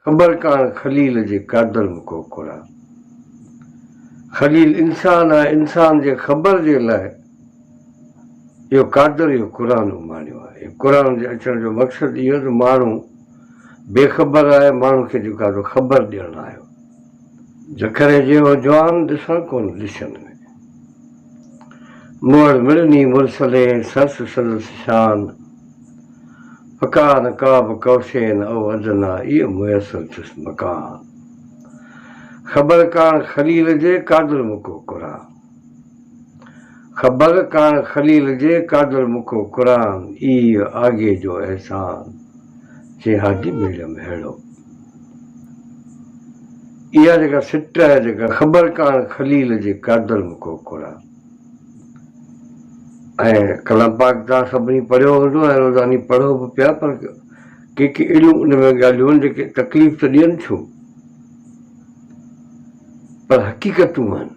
خبر ڪاڻ خليل جي قادر مڪو قرآن. خليل انسان آهي، انسان جي خبر جي لاء اهو قادر اهو قرآن اماڻيو آهي. قرآن جي اچڻ جو مقصد اهو ته ماڻهو بي خبر آهي، ماڻهو کي جيڪو آهي سو خبر ڏيڻ آيو. جکري جيهو جوان ڏسڻ ڪونه ڏسين ۾. موڙ مڙني مرسلين سرس سندس شان. فڪان قاب قوسين او ادنيٰ ايء ميسر ٿيس مڪان. خبر ڪاڻ خليل جي قادر مڪو قرآن. خبر ڪاڻ خليل جي قادر مڪو قرآن ايء آگي جو احسان جنهن هادي ميڙيم ههڙو. اها جيڪا سٽ آهي جيڪا خبر ڪاڻ خليل جي قادر مڪو قرآن. ۽ ڪلام پاڪ توهان سڀني پڙهيو هوندو ۽ روزاني پڙهو به پيا پر ڪي ڪي اهڙيون ان ۾ ڳالهيون آهن جيڪي تڪليف ته ڏين ٿيون پر حقيقتون آهن.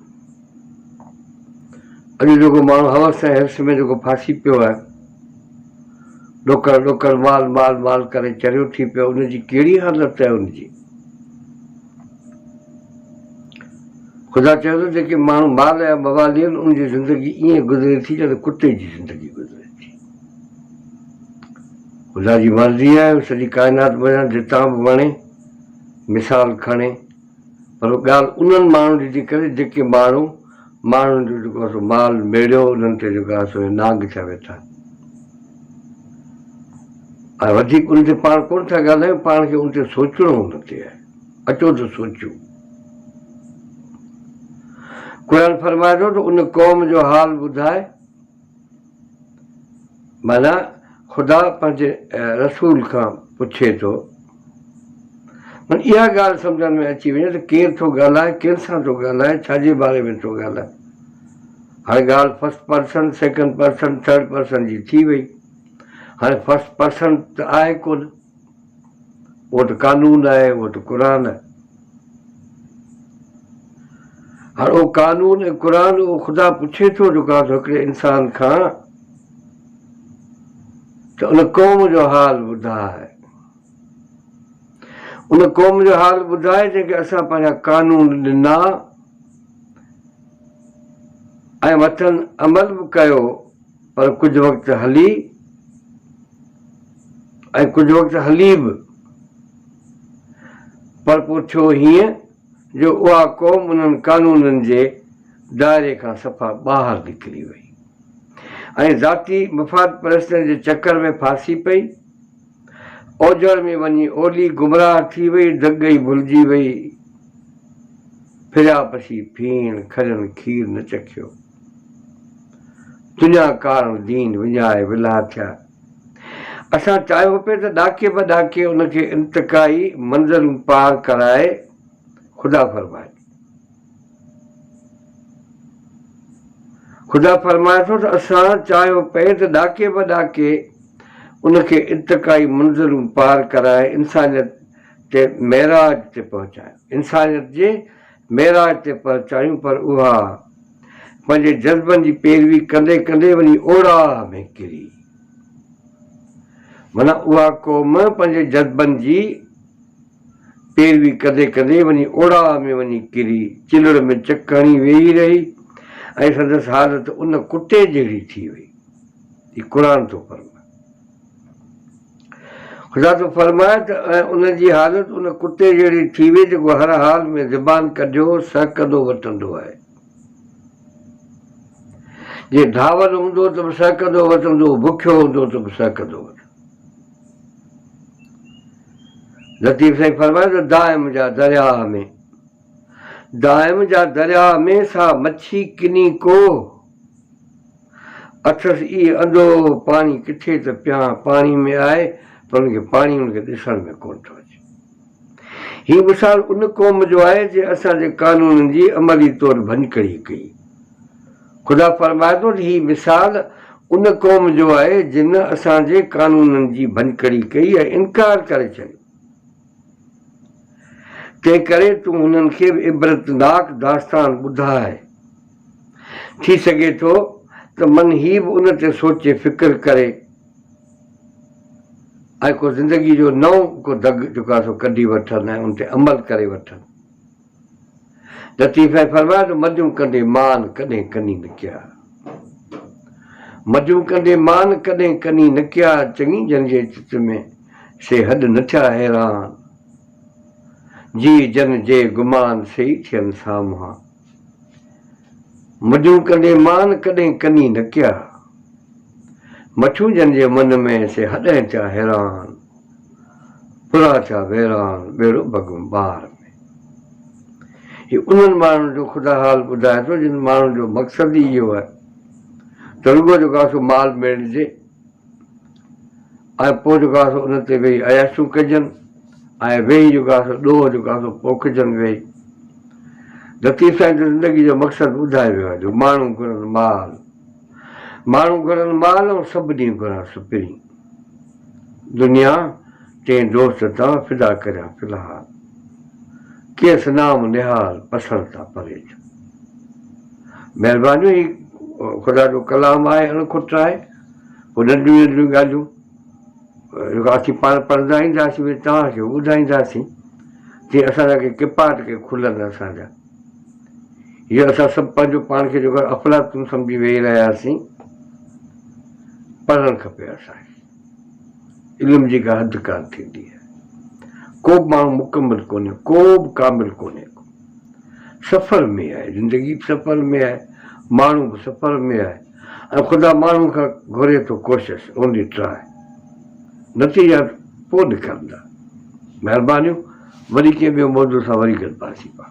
اڄ جيڪو ماڻهو حوس ۽ حرص ۾ جيڪو ڦاسي پيو آهي، ڏوڪڙ ڏوڪڙ مال مال مال ڪري چريو ٿي پيو ان جي ڪهڙي حالت آهي ان جي. خدا چيو ته جيڪي ماڻهو مال جا موالي آهن ان جي زندگي ائين گذري ٿي ڄڻ ڪتي جي زندگي گذري ٿي. خدا جي مرضي آهي هو سڄي ڪائنات منجهان جتان به وڻي مثال کڻي پر ڳالهه انهن ماڻهن جي ٿي ڪري جيڪي ماڻهو ماڻهن جو جيڪو آهي سو مال ميڙيو انهن تي جيڪو آهي سو نانگ ٿيا ويٺا آهن ۽ وڌيڪ ان تي پاڻ ڪونه ٿا ڳالهايون پاڻ کي ان تي سوچڻو ان تي آهي. اچو ته سوچيون. قرآن فرمائي ٿو ته ان قوم جو حال ٻڌاء، معنيٰ خدا پنهنجي رسول کان پڇي ٿو. معنيٰ اها ڳالهه سمجهڻ ۾ اچي وڃي ته ڪير ٿو ڳالهائي، ڪنهن سان ٿو ڳالهائي، ڇا جي باري ۾ ٿو ڳالهائي. هاڻي ڳالهه first person, second person, third person جي ٿي وئي. هاڻي فرسٽ پرسن ته آهي ڪونه. اهو ته قانون آهي، اهو ته قرآن آهي. هاڻ اهو قانون ۽ قرآن اهو خدا پڇي ٿو جيڪو آهي هڪڙي انسان کان ته ان قوم جو حال ٻڌاء. ان قوم جو حال ٻڌاء جنهن کي اسان پنهنجا قانون ڏنا ۽ مٿن عمل به ڪيو پر ڪجهه وقت هلي ۽ ڪجهه وقت هلي به پر پوء ٿيو هيئن جو اها قوم انهن قانونن جي دائري کان صفا ٻاهر نڪري وئي ۽ ذاتي مفاد پرستين جي چڪر ۾ ڦاسي پئي. اوجهڙ ۾ وڃي اولي گمراهه ٿي وئي، دڳ ئي ڀلجي وئي. ڦريا پسي ڦيڻ، کرين کير نه چکيو. دنيا ڪارڻ دين وڃائي ولها ٿيا. اسان چاهيو پئي ته ڏاڪي به ڏاڪي ان کي انتقائي منزلون پار ڪرائي خدا فرمائي خدا فرمائي ٿو ته اسان چاهيو پئي ته ڏاڪي به ڏاڪي ان کي ارتقائي منزلون پار ڪرائي انسانيت تي معراج تي پهچايون انسانيت جي معراج تي پهچايون پر اها پنهنجي جذبن جي پيروي ڪندي ڪندي وڃي اوڙاهه ۾ ڪري. معنيٰ اها قوم پنهنجي جذبن جي پيروي ڪندي ڪندي وڃي اوڙاهه ۾ وڃي ڪري، چلڙ ۾ چڪ هڻي ويهي رهي ۽ سندس حالت ان ڪتي جهڙي ٿي وئي. هي قرآن ٿو فرمائي. خدا ٿو فرمائي ته ۽ ان جي حالت ان ڪتي جهڙي ٿي وئي جيڪو هر حال ۾ زبان ڪڍيو سهڪندو وتندو آهي. جي ڌاول هوندو ته به سهڪندو وتندو، بکيو هوندو ته به سهڪندو وتندو. لطيف سائين فرمايو ته دائم جا درياهه ۾ دائم جا درياهه ۾ سا مڇي ڪني ڪوهه. اٿس ئي انڌو پاڻي ڪٿي ته پيان پاڻي ۾ آهي پر ان کي پاڻي ان کي ڏسڻ ۾ ڪونه ٿو اچي. هي مثال ان قوم جو آهي جنهن اسان جي قانونن جي عملي طور ڀڃڪڙي ڪئي. خدا فرمائي ٿو ته هي مثال ان قوم جو آهي جن اسان جي قانونن جي ڀڃڪڙي ڪئي ۽ انڪار ڪري ڇڏيو. تنهنڪري تون هنن کي به عبرتناڪ داستان ٻڌاء. ٿي سگهي ٿو ته من هي به ان تي سوچي فڪر ڪري ۽ ڪو زندگي جو نئون ڪو دڳ جيڪو آهي سو ڪڍي وٺن ۽ ان تي عمل ڪري وٺن. لطيف سائين فرمايو ته مديون ڪندي مان ڪڏهن ڪني نه ڪيا. مديون ڪندي مان ڪڏهن ڪني نه ڪيا، چڱي جن جي چت ۾ سي هڏ نه ٿيا حيران. جي جن جي گمان سي ئي ٿين سامهان. مديون ڪندي مان ڪڏهن ڪني نه ڪيا. مڇون جن جي من ۾ سي هڏهن ٿيا حيران. پرا ٿيا ويران ٻيڙو ڀڳم ٻار ۾. هي انهن ماڻهن جو خدا حال ٻڌائي ٿو جن ماڻهن جو مقصد ئي اهو آهي ته رڳو جيڪو آهي سو مال ميڙجي ۽ پوء جيڪو آهي سو ان تي ويهي عياشيون ڪجن ۽ ويهي جيڪو آهي سو ڏوهه جيڪو آهي سو پوکجن ويهي. لطيف سائين ته زندگي جو مقصد ٻڌائي ويو آهي جو ماڻهو گهرن مال، ماڻهو گهرن مال ۽ سڀ ڏينهن گهران سپرين. دنيا تنهن دوست تان فدا ڪريان في الحال، ڪيس نام نهال پسڻ تان پري ٿيو. مهربانيون هي خدا جو ڪلام آهي اڻ کٽ آهي پوء ننڍيون ننڍيون ڳالهيون جيڪو اسين پاڻ پڙهندا اينداسين وري توهان کي ٻڌائينداسين جيئن اسان جا ڪي ڪپاٽ ڪي کلن اسان جا هي اسان سڀ پنهنجو پاڻ کي جيڪو افلاطون سمجهي ويهي رهياسين پڙهڻ کپي اسان کي. علم جي ڪا حد ڪانه ٿيندي آهي. ڪو به ماڻهو مڪمل ڪونهي، ڪو به ڪامل ڪونهي ڪو. سفر ۾ آهي، زندگي به سفر ۾ آهي، ماڻهو به سفر ۾ آهي ۽ خدا ماڻهو کان گهري ٿو ڪوشش، Only try. نتيجا پوء نڪرندا. مهربانيون، وري ڪنهن ٻئي موضوع سان وري گڏباسين پا.